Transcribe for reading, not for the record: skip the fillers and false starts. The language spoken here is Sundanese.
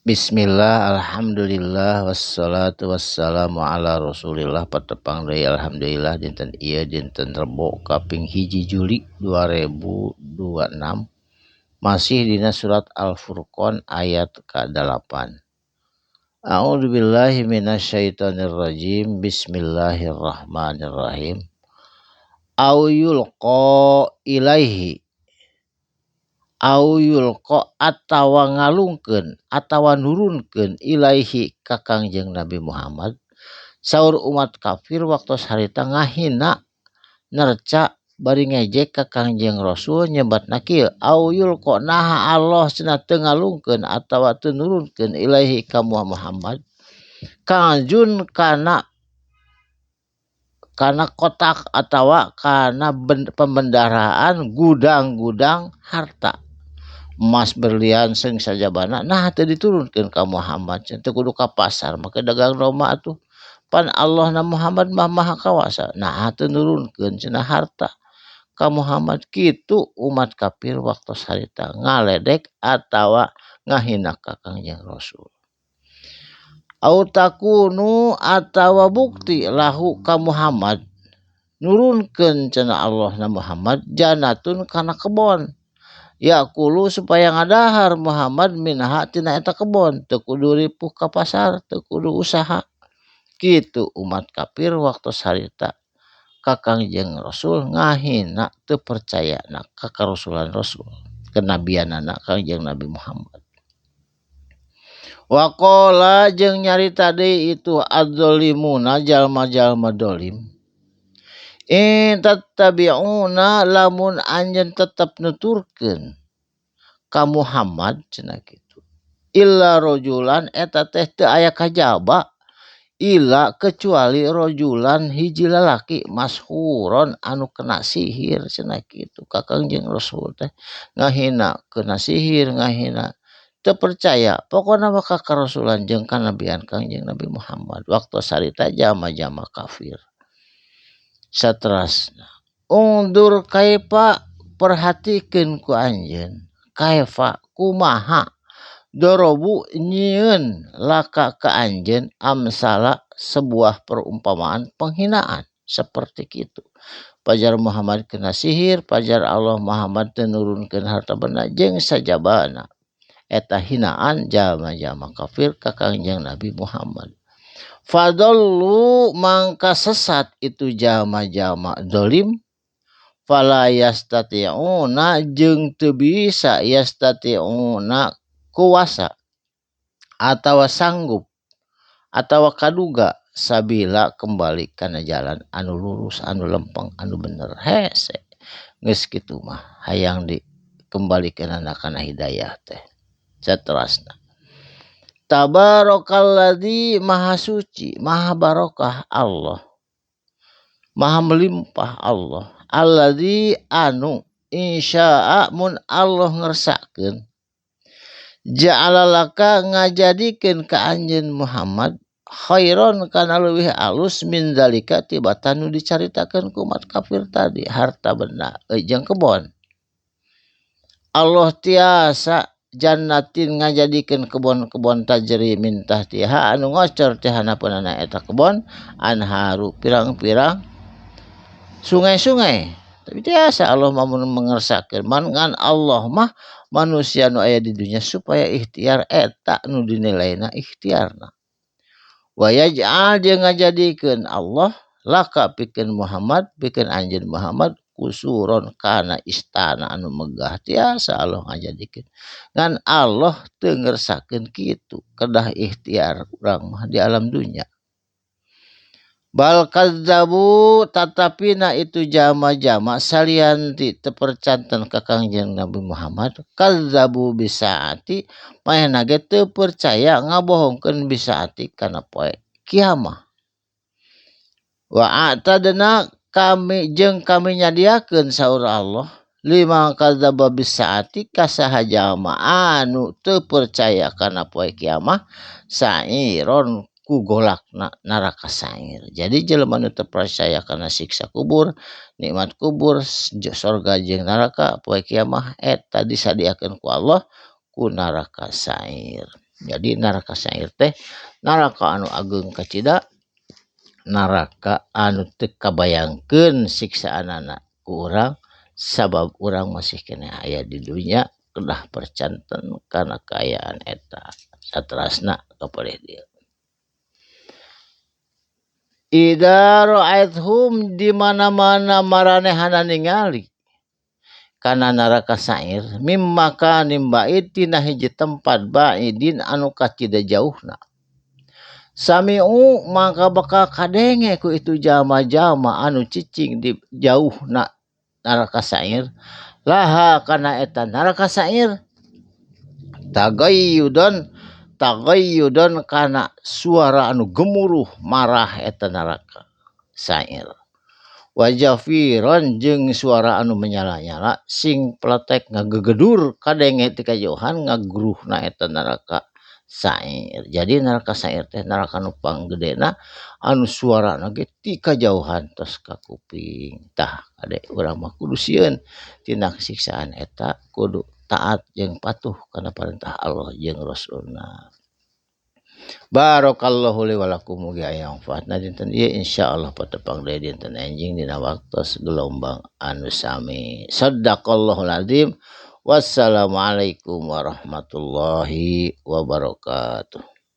Bismillah, alhamdulillah, wassalatu wassalamu ala rasulillah. Patepang deui alhamdulillah dinten ieu dinten Rebo kaping 1 Juli 2026, masih dina surat Al-Furqan ayat ka-8. A'udzubillahi minasyaitonirrajim. Bismillahirrahmanirrahim. Au yulqa ilaihi, au yulqa atawa ngalungkeun atawa nurunkeun ilaihi ka Kangjeng Nabi Muhammad. Saur umat kafir waktos harita ngahina, nerca, bari ngejek ka Kangjeng Rasul, nyebatna kieu: au yulqa, naha Allah cenah teu ngalungkeun atawa teu nurunkeun ilaihi ka Muhammad kanzun kana kana kotak atawa kana pembendaharaan gudang-gudang harta emas, berlian seng sajabana. Nah, teu diturunkeun ka Muhammad, teu kudu ka pasar make dagang Roma atuh, pan Allah na Muhammad mah maha kawasa. Nah, teu nurunkeun cenah harta ka Muhammad? Kitu umat kafir waktu harita ngaledek atawa ngahina ka Kangjeng Rasul. Au takunu atawa bukti lahu ka Muhammad nurunkeun cenah Allah na Muhammad janatun kana kebon, yakulu supaya ngadahar Muhammad minha tina eta kebon, teu kudu ripuh ka pasar, teu kudu usaha. Kitu umat kafir waktu harita ka Kangjeng Rasul ngahina, teu percaya na ka karasulan Rasul, kenabianana Kangjeng Nabi Muhammad. Waqala jeung nyarita deui itu adz-dzalimuna jalma-jalma dolim, in tattabi'una lamun anjeun tetep nuturkeun ka Muhammad cenah kitu, illa rajulan eta teh teu aya kajaba, illa kecuali rajulan hiji lalaki, mashuron anu kena sihir cenah kitu. Ka Kangjeng Rasul teh ngahina kena sihir, ngahina, teu percaya pokona mah ka karasulan jeung kanabian Kangjeng Nabi Muhammad waktu sarita jalma-jalma kafir. Saterasna, undzur kaifa, perhatikeun ku anjeun, kaifa kumaha, dorobu nyieun, laka ka anjeun, amsala sebuah perumpamaan penghinaan seperti kitu. Pajar Muhammad kena sihir, pajar Allah Muhammad teu nurunkeun harta benda jeung sajabana. Eta hinaan jalma-jalma kafir ka Kangjeng Nabi Muhammad. Fadallu mangka sesat itu jalma-jalma dolim, fala yastati'una jeung teu bisa, yastati'una kuasa atawa sanggup atawa kaduga, sabila kembali kana jalan anu lurus, anu lempeng, anu bener. Hese geus kitu mah hayang dikembalikeunana kana hidayah teh. Saterasna, tabarakalladzi, maha suci, maha barokah Allah, maha melimpah Allah, alladzi anu insya'a mun Allah ngersakeun, ja'ala laka ngajadikeun ka anjeun Muhammad, khairon kana leuwih alus, min zalika tibatan nu dicaritakeun ku umat kafir tadi, harta benda jeung kebon. Allah tiasa jannatin ngajadikeun kebon-kebon, tajri min tahtiha anu ngocor ti handapeunana eta kebon, anharu pirang-pirang sungai-sungai. Tapi tiasa Allah mah mun mengersakeun man. Ngan Allah mah manusia nu aya di dunya supaya ikhtiar, eta nu dinilaina ikhtiarna. Wa yaj'al jeung ngajadikeun Allah laka pikeun Muhammad, pikeun anjeun Muhammad, kusuron kana istana anu megah. Tiasa Allah ngajadikeun, ngan Allah teu ngersakeun kitu, kedah ikhtiar urang mah di alam dunya. Bal kadzabu tatapina itu jama-jama salian ti teu percanten ka Kangjeng Nabi Muhammad, kadzabu bisaati manehna ge teu percaya, ngabohongkeun, bisaati kana poe kiamah. Wa a'tadna kami jeung kami nyadiakeun, saur Allah, liman kadzdzaba bisaati ka saha jalma anu teu percaya kana poe kiamah, sa'iron ku golakna neraka Sa'ir. Jadi jelema nu teu percaya kana siksa kubur, nikmat kubur, sorga jeung neraka, poe kiamah, eta disadiakeun ku Allah ku neraka Sa'ir. Jadi neraka sa'ir teh neraka anu ageung kacida, neraka anu teu kabayangkeun siksaanana ku urang sabab urang masih keneh aya di dunya kedah percanten kana kaayaan eta saterasna kapalih dieu. Idza ra'aithum di mana-mana maranehana ningali kana neraka sa'ir mim makanin ba'id tina hiji tempat ba'idin anu kacida jauhna. Sami'u maka bakal kadenge ku itu jalma-jalma anu cicing di jauhna neraka sa'ir laha kana eta neraka sa'ir tagayyudan tagayyudan kana suara anu gemuruh marah eta neraka sa'ir wajafiron jeung suara anu menyala-nyala sing peletek ngagegedur kadenge ti kajauhan ngagruhna eta neraka sa'ir. Jadi neraka sa'ir teh neraka nu panggedena anu suarana ge ti kajauhan tos ka kuping. Tah kade urang mah kudu sieun tina siksaan eta, kudu taat jeung patuh kana perintah Allah jeung Rasulna. Barakallahu li wa lakum mugi aya manfaatna dinten ieu insyaallah patepang deui dinten enjing dina waktos gelombang anu sami. Sadaqallahul azim. Wassalamualaikum warahmatullahi wabarakatuh.